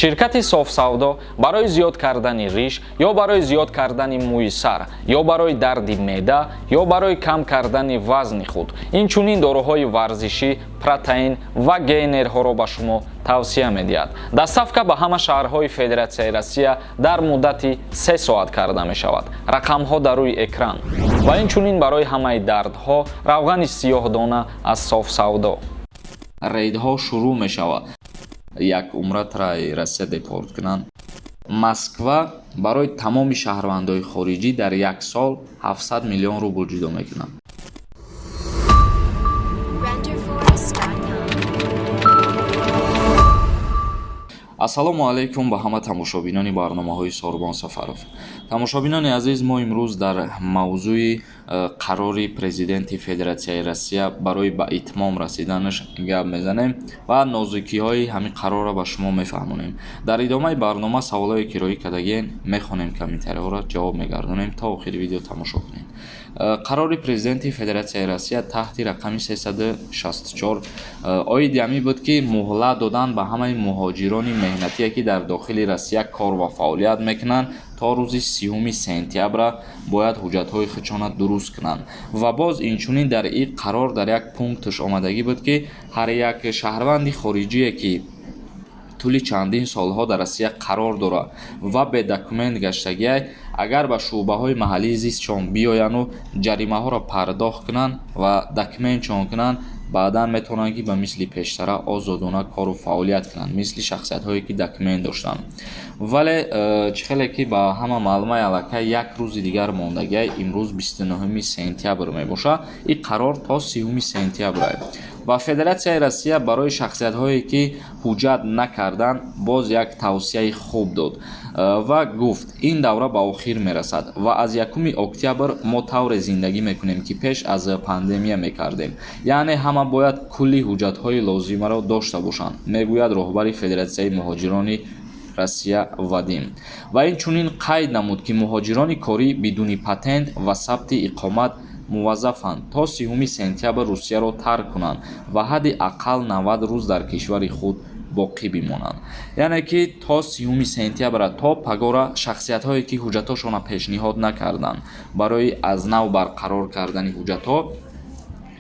Ширкати Софсавдо барои зиёд кардани риш ё барои зиёд кардани мӯи сар, ё барои дарди меъда, ё барои кам кардани вазни худ, инчунин доруҳои варзишӣ, протеин ва гейнерҳоро ба шумо тавсия медиҳад. Доставка ба ҳама шаҳрҳои Федератсияи Россия дар муддати 3 соат карда мешавад. Рақамҳо дар рӯи экран. Ва инчунин барои ҳамаи дардҳо равғани сиёҳдона аз Софсавдо. Рейдҳо шурӯъ мешавад. Як умра траи Россия депорт кунанд. Москва барои тамоми шаҳрвандои хориҷӣ дар як сол 700 миллион рубл ҷудо мекунад. Renderforest.com. Ассалому алайкум ба ҳама тамошобинони барномаҳои Сорбон Сафаров. Тамошобинони азиз, мо имрӯз дар мавзӯи қарори президенти Федератсияи Россия барои ба итмом расиданаш гап мезанем ва нозукиҳои ҳамин қарорро ба шумо мефаҳмонем. Дар идомаи барнома саволҳое ки роҳӣ кардагиен мехонем, комментариҳоро ҷавоб мегардонем. То охири видео тамошо кунед. Қарори президенти Федератсияи Россия таҳти рақами 364 оиди ҳамин буд, ки муҳлат додан ба ҳамаи муҳоҷирони меҳнатие, ки дар дохили Россия кор ва фаъолият мекунанд, то рӯзи 30 сентябра бояд ҳуҷҷатҳои худшона дуруст кунанд. Ва боз инчунин дар ин қарор дар як пунктш омадагӣ буд, ки ҳар як шаҳрванди хориҷие, ки тӯли чандин солҳо дар Россия қарор дорад ва бе документ гаштагиай, агар ба шӯъбаҳои маҳаллии зистшон биёяну ҷаримаҳоро пардохт кунанд ва документшон кунанд, баъдан метавонанд, ки ба мисли пештара озодона кору фаъолият кунанд, мисли шахсиятҳое, ки документ доштанд. Вале чӣ хеле ки ба ҳама маълумай, аллакай як рӯзи дигар мондагиай, имрӯз 29 сентябр мебошад, ин қарор то 30 сентябр. Ва Федератсияи Россия барои шахсиятҳое, ки ҳуҷҷат накарданд, боз як тавсияи хуб дод ва гуфт: ин давра ба охир мерасад ва аз 1 октябр мо тавре зиндагӣ мекунем, ки пеш аз пандемия мекардем, яъне ҳама бояд кулли ҳуҷҷатҳои лозимаро дошта бошанд, мегӯяд роҳбари Федератсияи муҳоҷирони Россия Вадим. Ва инчунин қайд намуд, ки муҳоҷирони корӣ бидуни патент ва сабти иқомат муваззафанд то 30 сентябр Русияро тарк кунанд ва ҳадди ақал 90 рӯз дар кишвари худ боқӣ бимонанд. Яъне ки то 30 сентябра, то пагора, шахсиятҳое, ки ҳуҷҷатҳошонро пешниҳод накарданд барои аз нав барқарор кардани ҳуҷҷатҳо,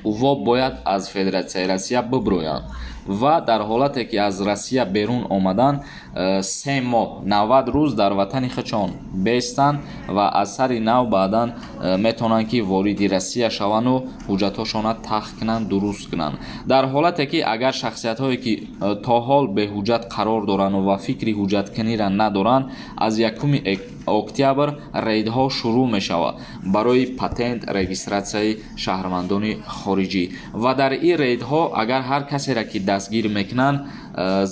ӯво бояд аз Федератсияи Россия биброянд ва дар ҳолате ки аз Россия берун омаданд, 3 моҳ, 90 рӯз дар ватани худшон бестанд ва аз сари нав баъдан метавонанд, ки вориди Россия шаванду ҳуҷҷатҳошонро тахт кунанд, дуруст кунанд. Дар ҳолате ки агар шахсиятҳое, ки то ҳол беҳуҷҷат қарор доранд ва фикри ҳуҷҷаткуниро надоранд, аз 1 октябр рейдҳо шурӯъ мешавад барои патент регистратсияи шаҳрвандони хориҷӣ. Ва дар ин рейдҳо агар ҳар касеро ки дастгир мекунанд,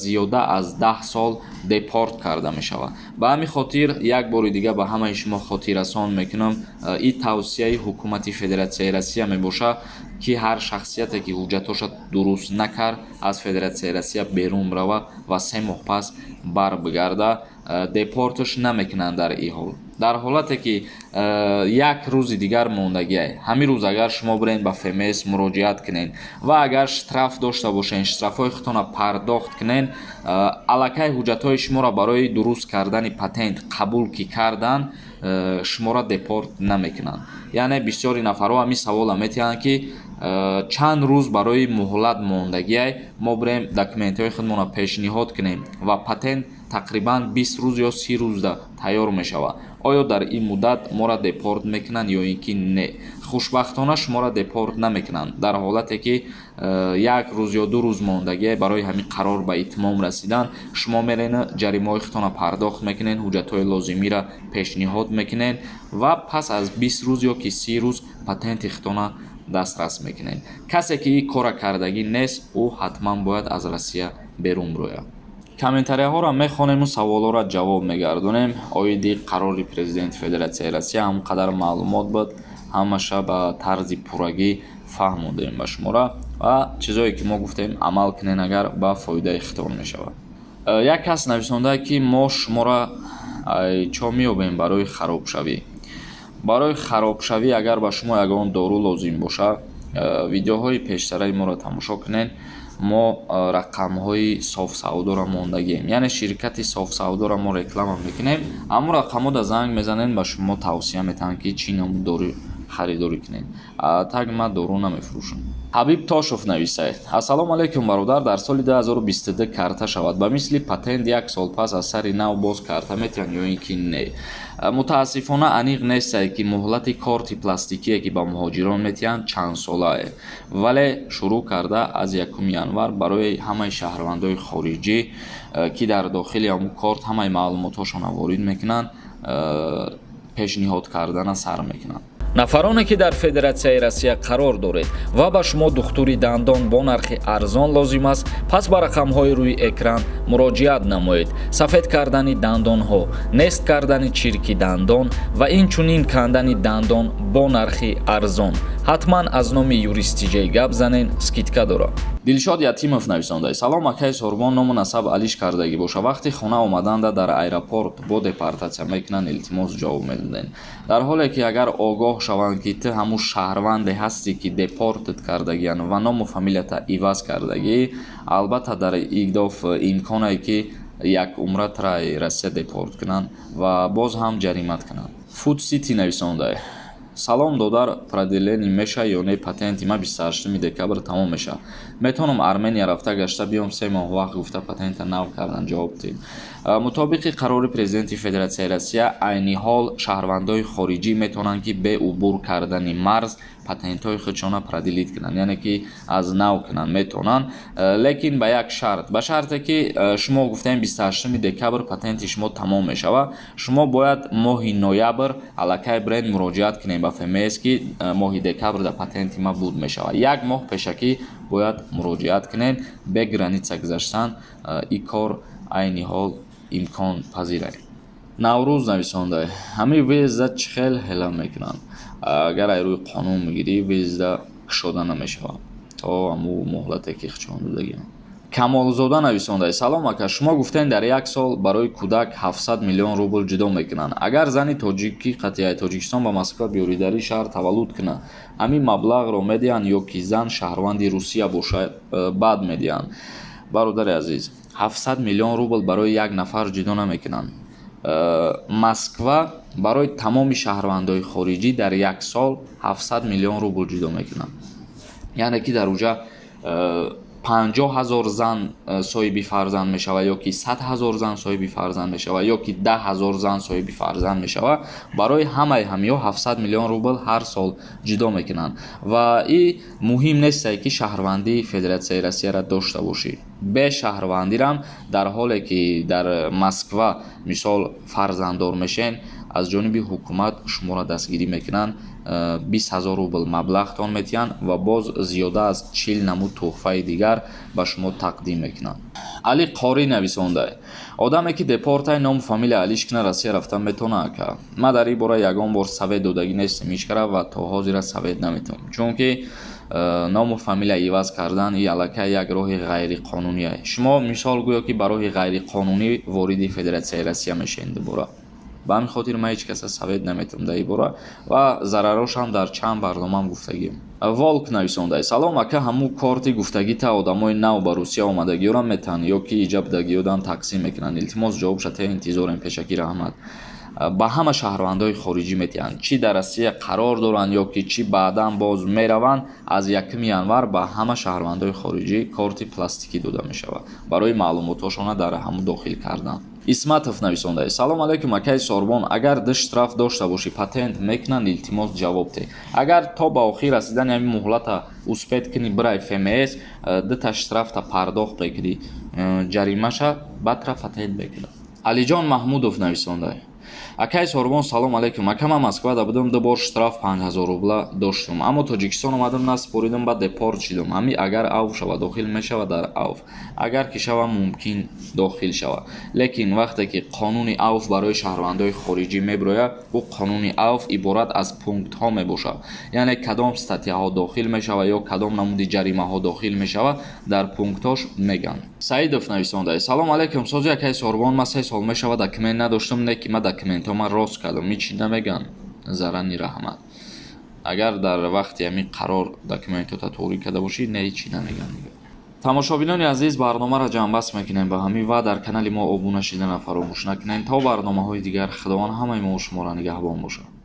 зиёда аз 10 сол депорт карда мешавад. Ба ҳамин хотир як бори дига ба ҳамаи шумо хотиррасон мекунам, ин тавсияи ҳукумати Федератсияи Россия мебошад, ки ҳар шахсияте, ки ҳуҷҷатҳоша дуруст накард, аз Федератсияи Россия берун равад ва 3 моҳ пас барбигарда, депорташ намекунанд дар ин ҳол. Дар ҳолате ки як рӯзи дигар мондагиай, ҳамин рӯз агар шумо бирен ба ФМС муроҷиат кунед ва агар штраф дошта бошед, штрафҳои худтонро пардохт кунед, аллакай ҳуҷҷатҳои шуморо барои дуруст кардани патент қабул ки карданд, шуморо депорт намекунанд. Яъне бисёри нафарҳо ҳамин саволро метиҳанд, ки чанд рӯз барои муҳлат мондагиай, мо бирем документҳои худмонро пешниҳод кунем ва патент тақрибан 20 рӯз ё 30 рӯзда тайёр мешавад, оё дар ин муддат моро депорт мекунанд ё ин ки не? Хушбахтона, шуморо депорт намекунанд. Дар ҳолате ки як рӯз ё 2 рӯз мондагиай барои ҳамин қарор ба итмом расидан, шумо мерен, ҷаримаҳои худтонро пардохт мекунед, ҳуҷҷатҳои лозимиро пешниҳод мекунед ва пас аз 20 рӯз ё ки 30 рӯз патенти худтонро дастрас мекунед. Касе ки ин корро кардагӣ нест, ӯ ҳатман бояд аз Россия берун бирояд. Комментарияҳоро мехонему саволҳоро ҷавоб мегардонем. Оиди қарори президенти Федератсияи Россия ҳам қадар маълумот буд, ҳамаша ба тарзи пуррагӣ фаҳмондем ба шумора ва чизое ки мо гуфтем, амал кунен, агар ба фоидаи худтон мешавад. Як кас нависонда, ки мо шуморо чо меёбем барои харобшавӣ. Барои харобшавӣ агар ба шумо ягон дору лозим бошад, видеоҳои пештараи моро тамошо кунед. Мо рақамҳои Софсавдоро мондагием, яъне ширкати Софсавдоро мо реклама мекунем. Ҳамун рақамҳода занг мезанем, ба шумо тавсия метаҳанд, ки чӣ намуд дору харидорӣ кунед. Так ман дору намефурӯшам. Ҳабиб Тошов нависад: «Ассалому алайкум, бародар. Дар соли 2022 карта шавад, ба мисли патент як сол пас аз сари нав боз карта метиҳанд ё ин ки не?» Мутаассифона, аниқ нестае, ки муҳлати корти пластикие, ки ба муҳоҷирон метиҳанд, чанд солае, вале шурӯъ карда аз 1 январ барои ҳамаи шаҳрвандои хориҷӣ, ки дар дохили ҳамун корт ҳамаи маълумотҳошонро ворид мекунанд, пешниҳод кардана сар мекунанд. Нафароне, ки дар Федератсияи Россия қарор доред ва ба шумо духтури дандон бо нархи арзон лозим аст, пас ба рақамҳои рӯи экран муроҷиат намоед. Сафед кардани дандонҳо, нест кардани чирки дандон ва инчунин кандани дандон бо нархи арзон. Ҳатман аз номи Юристиҷей гап занен, скидка дорад. Дилшод Ятимов нависонда: «Салом, акаи Сорбон. Ному насаб алиш кардагӣ боша, вақти хона омаданда дар аэропорт бо депортатсия мекунанд? Илтимос, ҷавоб медодем». Дар ҳоле ки агар огоҳ шаванд, ки ту ҳамун шаҳрванде ҳастӣ, ки депортат кардагиан ва ному фамилията иваз кардагӣ, албатта, дар игдоф имконае, ки як умра тура Россия депорт кунанд ва боз ҳам ҷаримат кунанд. Фуд Сити нависонда: «Салом, додар. Продление меша ё не? Патенти ма 28 декабр тамом мешавад. Метавонам Армения рафта гашта биём, 3 моҳ вақт гуфта патента нав кардан? Ҷавоб диҳед». Мутобиқи қарори президенти Федератсияи Россия, айни ҳол шаҳрвандои хориҷӣ метавонанд, ки бе убур кардани марз патентҳои худшона продлить кунанд, яъне ки аз нав кунанд метавонанд, лекин ба як шарт, ба шарте ки шумо гуфтаем, 28 декабр патенти шумо тамом мешавад, шумо бояд моҳи ноябр аллакай бренд муроҷиат кунем ба ФМС, ки моҳи декабр дар патенти ма буд мешавад. Як моҳ пешакӣ бояд муроҷиат кунед. Бе граница гузаштан ин кор айни ҳол имконпазир. Наврӯз нависонда: «Ҳамин въезд а чӣ хел ҳела мекунанд?» Агар ай рӯи қонун мегирӣ, въезд а кушода намешавад то ҳамун муҳлате, ки хичон додагиам. Камолзода нависонда: «Салом, ака. Шумо гуфтем, дар як сол барои кӯдак 700 миллион рубл ҷудо мекунанд. Агар зани тоҷикӣ қатъияи Тоҷикистон ба Москва биёридарӣ шаҳр таваллуд кунад, ҳамин маблағро медиҳанд ё ки зан шаҳрванди Русия бошад, баъд медиҳанд?» Бародари азиз, 700 миллион рубл барои як нафар ҷудо намекунанд. Москва барои тамоми шаҳрвандои хориҷӣ дар як сол 700 миллион рубл ҷудо мекунад, яъне ки дар уҷа 50 000 зан соҳиби фарзанд мешавад ё ки 100 000 зан соҳиби фарзанд мешавад, ё ки 10 000 зан соҳиби фарзанд мешавад, барои ҳамаи ҳамиҳо 700 миллион рубл ҳар сол ҷудо мекунанд. Ва и муҳим нестае, ки шаҳрвандии Федератсияи Россияро дошта бошӣ. Бе шаҳрвандирам, дар ҳоле ки дар Москва, мисол, фарзанддор мешен, аз ҷониби ҳукумат шуморо дастгирӣ мекунанд, 20 000 рубл маблағтон метиҳанд ва боз зиёда аз 40 намуд тӯҳфаи дигар ба шумо тақдим мекунанд. Али Қорӣ нависонда: «Одаме ки депортай, ному фамилия алиш кина, Россия рафта метавона?» Ака, ман дар ин бора ягон бор совет додагӣ нестем ҳеҷ кара ва то ҳозира совет наметавонам, чунки ному фамилия иваз кардан и аллакай як роҳи ғайриқонуние. Шумо, мисол, гӯё ки ба роҳи ғайриқонунӣ вориди Федератсияи Россия мешавед дубора. Ба ҳамин хотир ман ҳеҷ каса совет наметавонам дар ин бора ва зарарошам дар чанд барномаам гуфтагием. Волк нависонда: «Салом, ака. Ҳамун корти гуфтагита одамои нав ба Русия омадагиёрам метаҳанд ё ки иҷабдагиёдам тақсим мекунанд? Илтимос, ҷавобша те, интизорем. Пешакӣ раҳмат». Ба ҳама шаҳрвандои хориҷӣ метиҳанд, чӣ дар Россия қарор доранд ё ки чӣ баъдан боз мераванд. Аз 1 январ ба ҳама шаҳрвандои хориҷӣ корти пластикӣ дода мешавад барои маълумотҳошона дар ҳамун дохил кардан. Исматов нависонда: «Салом алайкум, акаи Сорбон. Агар ду штраф дошта бошӣ, патент мекунанд? Илтимос, ҷавоб те». Агар то ба охир расидани ҳамин муҳлата успеть кунӣ, бирай ФМС, дута штрафта пардохт мекунӣ, ҷаримаша, баъд патент мекунад. Алиҷон Маҳмудов нависонда: «Акаи Сорбон, салом алайкум. Ака, ман Москвада будам, ду бор штраф 5000 рубла доштум, аммо Тоҷикистон омадам, насупоридам, ба депорт шидум. Ҳами агар авф шава, дохил мешава дар авф?» Агар ки шава, мумкин дохил шава, лекин вақте ки қонуни авф барои шаҳрвандои хориҷӣ мебирояд, ӯ қонуни авф иборат аз пунктҳо мебошад, яъне кадом статьяҳо дохил мешава ё кадом намуди ҷаримаҳо дохил мешава, дар пунктҳош мегӯянд. Саидов нависонда: «Салом алайкум, сози, акаи Сорбон. Ман 3 сол мешава документ надоштам, не ки ман документҳома рост кардам, ҳичи намегӯянд? Зарани раҳмат». Агар дар вақти ҳамин қарор документҳота тоғрӣ карда бошӣ, не, ҳичи намегӯянд. Тамошобинони азиз, барномаро ҷамъбаст мекунем ба ҳамин ва дар канали мо обуна шидана фаромӯш накунед. То барномаҳои дигар Худованд ҳамаи мо шуморо нигаҳбон бошад.